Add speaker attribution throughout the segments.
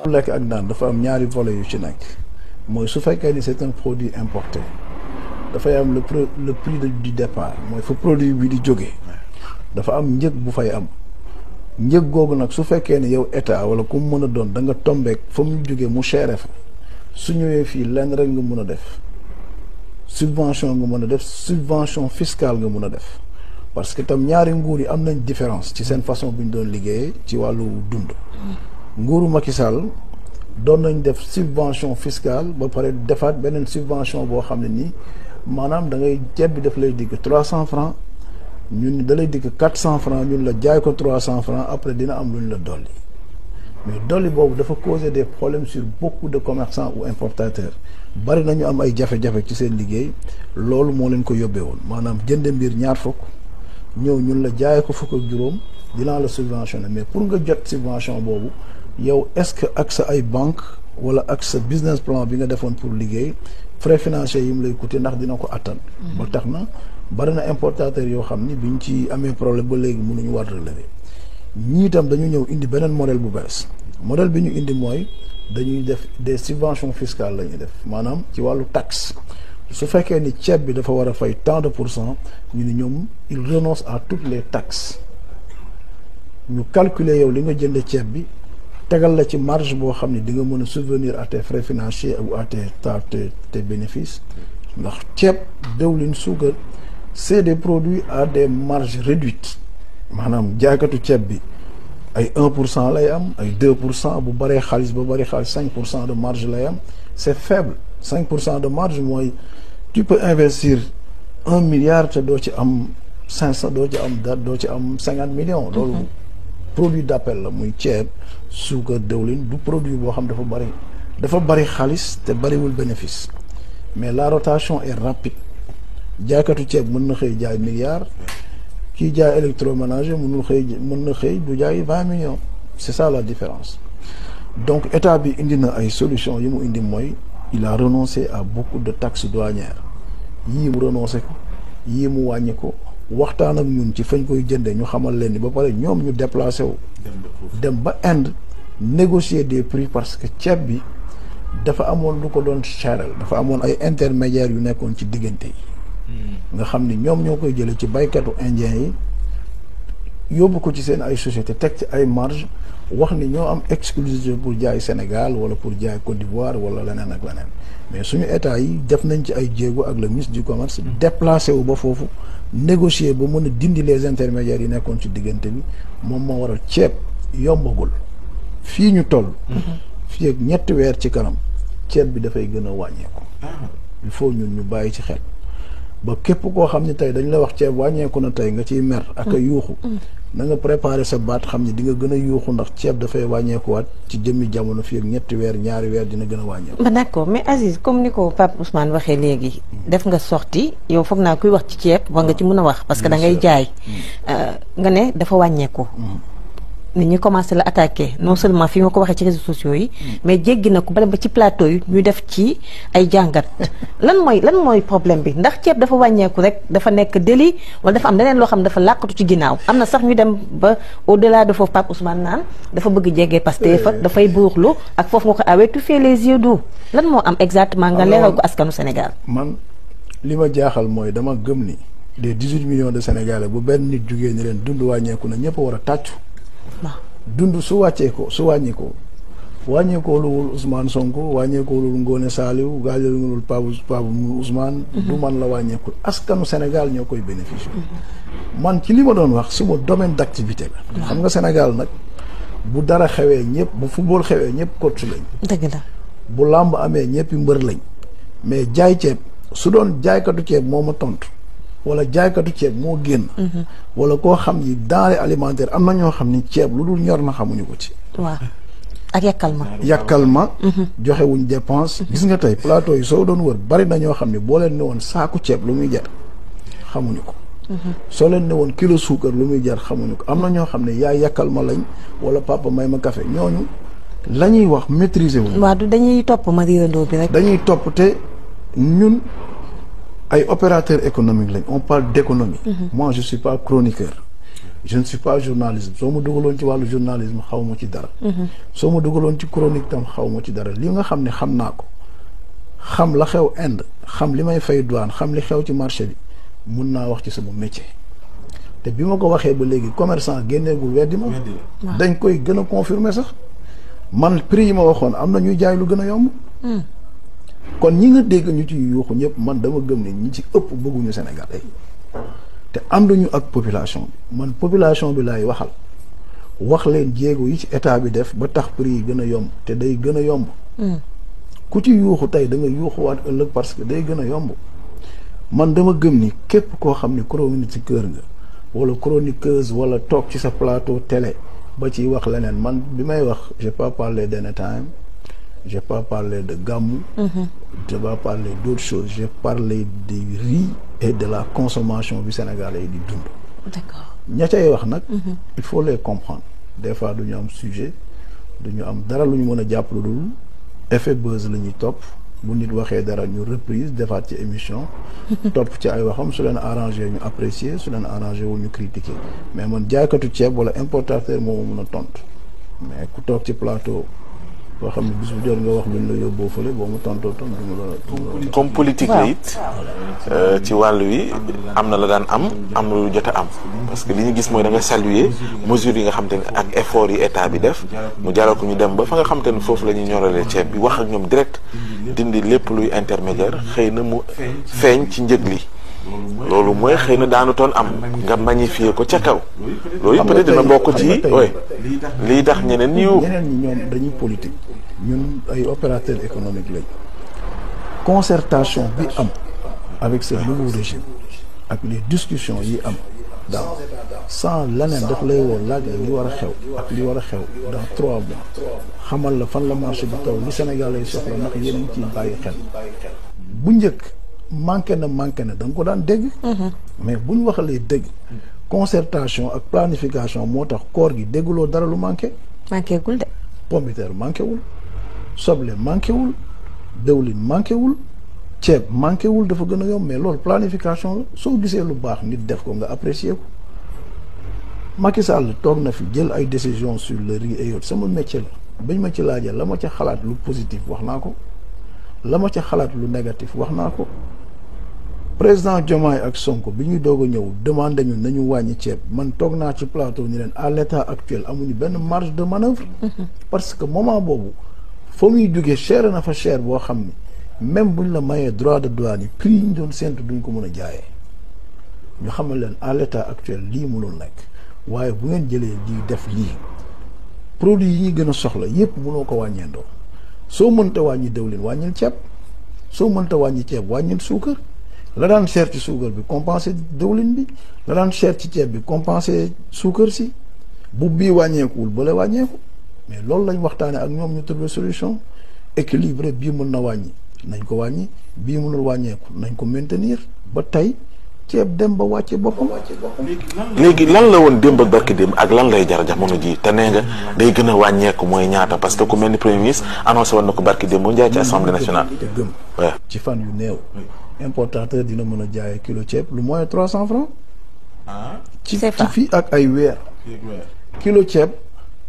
Speaker 1: lekk ak naan dafa am ñaari volets yu ci nekk mooy su fekkee ni c'est un produit importé dafay am le prix du départ mooy fa produit bi di jógee dafa am njëg bu fay am njëg googu nag su fekkee ni yow état wala ku mu mën a doon da nga tombeek fa mu jógee mu chéré fa su ñëwee fii lenn rek nga mën a def subvention nga mën a def subvention fiscale nga mën a def parce que tam ñaari nguur yi am nañ différence ci seen façon bu ñu doon liggéeyee ci wàllu dund nguuru Macky Sall doon nañ def subvention fiscale ba pare defaat beneen subvention boo xam ne nii maanaam da ngay ceeb bi daf lay digg 300 francs ñun da lay digg 400 francs ñun la jaay ko 300 francs après dina am lu ñu la dolli mais dolli boobu dafa causer des problèmes sur beaucoup de commerçants ou importateurs bari nañu am ay jafe-jafe ci seen liggéey loolu moo leen ko yóbbee woon maanaam jënde mbir ñaar fukk ñëw ñun la jaay ko fukk ak juróom dinaa la subventionné mais pour nga jot subvention boobu yow est-ce que ak sa ay banque wala ak sa business plan bi nga defoon pour liggéey frais financiers yi mu lay coûter ndax dina ko attan ba tax na bari na importateurs yoo xam ni biñ ci amee problème ba léegi mënuñu war relever ñii itam dañu ñëw indi beneen modèle bu bees modèle bi ñu indi mooy dañuy def des subventions fiscales la ñuy def maanaam ci wàllu taxe su fekkee ni ceeb bi dafa war a fay tant de % ñu ni ñoom il renonce à toutes les taxes ñu calculer yow li nga jënd ceeb bi tegal la ci marge boo xam ne di nga mën a subvenir à tes frais financiers ou à tes bénéfices ndax ceeb dëwlin suukar c'est des produits à des marges réduites maanaam jaaykatu ceeb bi ay 1% lay am ay 2% bu baree xaalis ba bari xaalis 5% de marge lay am c'est faible 5% de marge mooy tu peux investir 1 milliard te doo ci am 500 doo ci am 50 millions loolu produit d'appel la muy ceeb suukar dëwlin du produit boo xam dafa bari xaalis te bariwul bénéfice mais la rotation est rapide jaaykatu ceeb mën na xëy jaay milliard kii jaay électroménager mën na xëy du jaay 20 millions c'est ça la différence donc état bi indi na ay solutions yi mu indi mooy il a renoncé à beaucoup de taxes douanières yii mu renoncé ko yii mu wàññi ko waxtaan ak ñun ci fañ koy jëndee ñu xamal leen ni ba pare ñoom ñu déplacé wu dem ba Inde négocier des prix parce que ceeb bi dafa amoon lu ko doon cheral dafa amoon ay intermédiaires yu nekkoon ci diggante yi nga xam ni ñoom ñoo koy jëlee ci baykatu indien yi yóbbu ko ci seen ay société teg ci ay marge wax ni ñoo am exclusivité pour jaay Sénégal wala pour jaay Côte d'Ivoire wala leneen ak leneen mais suñu état yi def nañ ci ay jéego ak le ministre du commerce déplacé wu ba foofu négocier ba mën a dindi les intermédiaires yi nekkoon ci diggante bi moom moo waral ceeb yombagul fii ñu toll fii ak ñetti weer ci kanam ceeb bi dafay gën a wàññeeku il faut ñun ñu bàyyi ci xel ba képp koo xam ne tey dañ la wax ceeb wàññeeku na tey nga ciy mer ak a yuuxu na nga préparer sa baat xam ne di nga gën a yuuxu ndax ceeb dafay wàññeekuwaat ci jëmmi jamono fii ak ñetti weer ñaari weer dina gën a wàññeeku.
Speaker 2: ba d'accord mais Aziz comme ni ko Pape Ousmane waxee léegi def nga sorti yow foog naa kuy wax ci ceeb war nga ci mën a wax parce que da ngay jaay nga ne dafa wàññeeku nit ñi commencé la attaquer non seulement fi nga ko waxee ci réseaux sociaux yi mais jéggi na ko ba ci plateau yi ñu def ci ay jàngat lan mooy problème bi ndax ceeb dafa wàññeeku rek dafa nekk délit wala dafa am leneen loo xam ne dafa làqatu ci ginnaaw am na sax ñu dem ba au delà de foofu Pape Ousmane naan dafa bëgg jege Pastef fa dafay buuxlu ak foofu nga ko awee tu fais les yeux doux lan moo am exactement nga leeral ko askanu Sénégal.
Speaker 1: man li ma jaaxal mooy dama gëm ni les 18 millions de Sénégalais bu benn nit jugee ni leen dund wàññeeku na ñëpp war a tàccu. dund su wàccee ko su wàññi ko wàññeekoo luwul Ousmane Sonko wàññeekoo luwul Ngone Saliou gaajalul Pape Ousmane du man la wàññeeku askanu Sénégal ñoo koy bénéficier man ci li ma doon wax suma domaine d'activité la xam nga Sénégal nag bu dara xewee ñëpp bu football xewee ñëpp coach lañ
Speaker 2: dëgg la
Speaker 1: bu làmb amee ñëppi mbër lañ mais jaay ceeb su doon jaaykatu ceeb moo ma tontu wala jaaykatu ceeb moo génn wala koo xam ni denrée alimentaire am na ñoo xam ni ceeb lu dul ñor na xamuñu ko ci
Speaker 2: waaw ak yàkkal ma
Speaker 1: joxewuñ dépense gis nga tey plateau yi soo doon wër bari na ñoo xam ne boo leen ne woon saaku ceeb lu muy jar xamuñu ko soo leen ne woon kilo suukar lu muy jar xamuñu ko am na ñoo xam ne yaa yàkkal ma lañ wala papa may ma café ñooñu la ñuy wax maîtriser wuñ
Speaker 2: waaw du dañuy topp ma riirandoo bi rek
Speaker 1: dañuy topp te ñun ay opérateurs économiques lañ on parle d'économie moi je suis pas chroniqueur je ne suis pas journaliste soo ma dugaloon ci wàllu journalisme xaw ma ci dara. soo ma dugaloon ci chronique tam xaw ma ci dara li nga xam ne xam naa ko xam la xew Inde xam li may fay douane xam li xew ci marché bi mun naa wax ci sama métier. te bi ma ko waxee ba léegi commerçant génneegul weddi ma. dañ koy gën a confirmer sax man prix yi ma waxoon am na ñuy jaay lu gën a yomb. kon ñi nga dégg ñu ci yuuxu ñëpp man dama gëm ne ñi ci ëpp bëgguñu Sénégal te ànduñu ak population bi man population bi laay waxal wax leen jéego yi ci état bi def ba tax prix yi gën a yomb te day gën a yomb. ku ci yuuxu tey da nga yuuxuwaat ëllëg parce que day gën a yomb man dama gëm ni képp koo xam ni chroniqueur nga wala chroniqueuse wala toog ci sa plateau télé ba ciy wax leneen man bi may wax j'ai pas parlé d'Anytime, j'ai pas parlé de Gamou, j'ai pas parlé d'autres choses, j'ai parlé du riz et de la consommation du Sénégalais di dund.
Speaker 2: D'accord.
Speaker 1: ña cay wax nag il faut les comprendre des fois du ñu am sujet du ñu am dara lu ñu mën a jàpp lu dul effet buzz la ñuy topp bu nit waxee dara ñu reprise defaat ci émission topp ci ay waxam su leen arrangé ñu apprécier su leen arrangé wu ñu critiquer mais man jaaykatu ceeb wala importateur moo ma mën a tontu mais ku toog ci plateau boo xam ne bis bu jot nga wax luñ la yóbboo fële boo mu tontoo tontu du ma la.
Speaker 3: comme politique la it ci wàll wi am na la daan am na lu jot a am parce que li ñu gis mooy da nga saluer mesures yi nga xam te ne ak effort yi état bi def mu jaral ko ñu dem ba fa nga xam te ne foofu la ñuy ñoralee ceeb bi wax ak ñoom direct dindi lépp luy intermédiaire xëy na mu feeñ ci njëg li loolu mooy xëy na daanu toon am nga magnifier ko ca kaw loolu peut-être dina bokk ci lii tax ñeneen ñi
Speaker 1: ñoom dañuy politique ñun ay opérateurs économiques lañ concertation bi am avec ce nouveau régime ak les discussions yi am daaw sans leneen daf lay woo laaj la li war a xew ak li war a xew dans 3 mois xamal la fan la marché bi taw li Sénégal lay soxla ndax yéen a ngi ciy bàyyi xel bu njëkk manqué na da nga ko daan dégg mais bu ñu waxalee dégg concertation ak planification moo tax koor gi dégguloo dara lu manqué
Speaker 2: gul de
Speaker 1: pomme de terre manqué wul soble manqué wul dëwlin manqué wul ceeb manqué wul dafa gën a yomb mais loolu planification la soo gisee lu baax nit def ko nga apprécier ko Macky Sall toog na fi jël ay décisions sur le riz et autres sama métier la bañ ma ci laajee la ma ca xalaat lu positif wax naa ko la ma ca xalaat lu négatif wax naa ko président Diomaye ak Sonko bi ñuy doog a ñëw demandé ñu nañu wàññi ceeb man toog naa ci plateau ñu leen à l'état actuel amuñu benn marge de manœuvre parce que moment boobu fa muy jógee cher na fa cher boo xam ni même buñ la mayee droit de douane yi prix yi ñu doon séntu duñ ko mën a jaayee ñu xamal leen à l'état actuel lii mënul nekk waaye bu ngeen jëlee lii def lii produit yi ñuy gën a soxla yépp mënoo ko wàññeendoo soo mënta wàññi dëwlin wàññil ceeb soo mënta wàññi ceeb wàññil suukar la daan cher ci suukar bi compenser dëwlin bi la daan cher ci ceeb bi compenser suukar si bu bii wàññeekuwul ba la wàññeeku mais loolu lañ waxtaane ak ñoom ñu trouver solution équilibré bii mën na wàññi nañ ko wàññi bii mënul wàññeeku nañ ko maintenir ba tey ceeb dem ba wàcce boppam.
Speaker 3: léegi lan la woon démb ak barki démb ak lan lay jar jamono ji te nee nga day gën a wàññeeku mooy ñaata parce que ku mel ni premier ministre annoncé woon na ko barki démb mu jaay ci assemblée nationale.
Speaker 1: te gëm ci fan yu néew importateur dina mën a jaayee kilo ceeb lu moins 300 francs ci fii ak ay weer kilo ceeb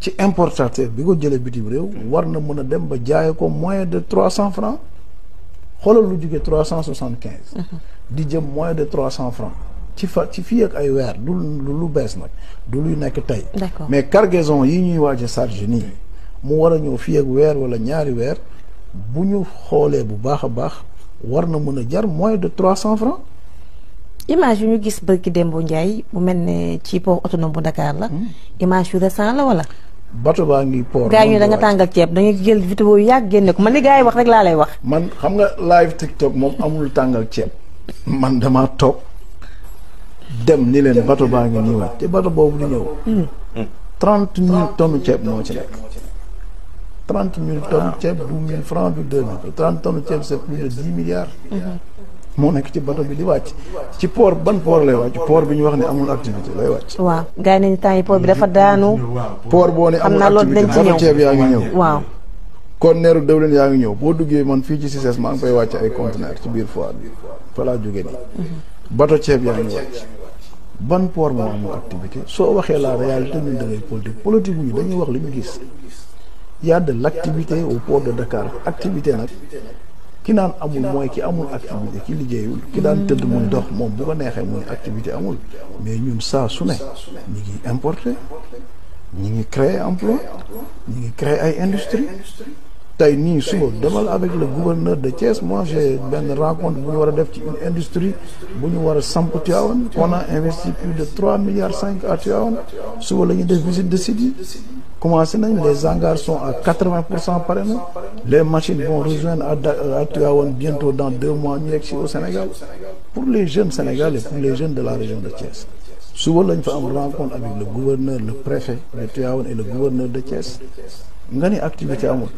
Speaker 1: ci importateur bi ko jëlee bitim réew war na mën a dem ba jaayee ko moins de 300 francs xoolal lu jógee 375 di jëm moins de 300 francs ci fii ak ay weer du lu bees nag du luy nekk tey mais cargaison yi ñuy waaj a charge nii mu war a ñëw fii ak weer wala ñaari weer bu ñu xoolee bu baax a baax war na mën a jar moins de 300 francs
Speaker 2: image yu ñu gis barki Dembo Ndiaye bu mel ne ci port autonome bu Dakar la image yu récent la wala
Speaker 1: bato baa ngi port
Speaker 2: gaa ñu da nga tàngal ceeb dañuy jël vidéo yu yàgg génne ko man li gaa yi wax rek laa lay wax
Speaker 1: man xam nga live TikTok moom amul tàngal ceeb man dama toog dem ni leen bato baa ngi nii waat te bato boobu di ñëw 30 000 tonnes ceeb moo ci nekk 30 000 tonnes ceeb 12 000 francs du 2 000 30 tonnes ceeb c'est plus de 10 milliards moo nekk ci bato bi di wàcc ci port ban port lay wàcc port bi ñu wax ne amul activité lay wàcc
Speaker 2: waaw gars yi nañu temps yi port bi dafa daanu
Speaker 1: port boo ne amul activité bato ceeb yaa ngi ñëw
Speaker 2: waaw
Speaker 1: conteneeru dëwlin yaa ngi ñëw boo duggee man fii ci CICES maa ngi fay wàcc ay conteneur ci biir foire bi fa laa jógee nii bato ceeb yaa ngi wàcc ban port moo amul activité soo waxee la réalité ñun da ngay politique bu ñu dañuy wax li ñu gis y a de l'activité au port de Dakar activité nag ki naan amul mooy ki amul activité ki liggéeyul ki daan tëdd muy dox moom bu ko neexee muy activité amul mais ñun saa su ne ñi ngi importer ñi ngi créer emploi ñi ngi créer ay industrie tey nii suba demal avec le gouverneur de Thiès moi j'ai benn rencontre bu ñu war a def ci une industrie bu ñu war a samp Tivaouane on a investi plus de 3,5 milliards à Tivaouane suba la ñuy def visite de site yi commencé nañ les hangars sont à 80% pare na les machines vont rejoindre à Tivaouane bientôt dans 2 mois ñu yegg si au Sénégal pour les jeunes Sénégalais pour les jeunes de la région de Thiès suba lañ fa am rencontre avec le gouverneur le préfet de Tivaouane et le gouverneur de Thiès nga ni activité amul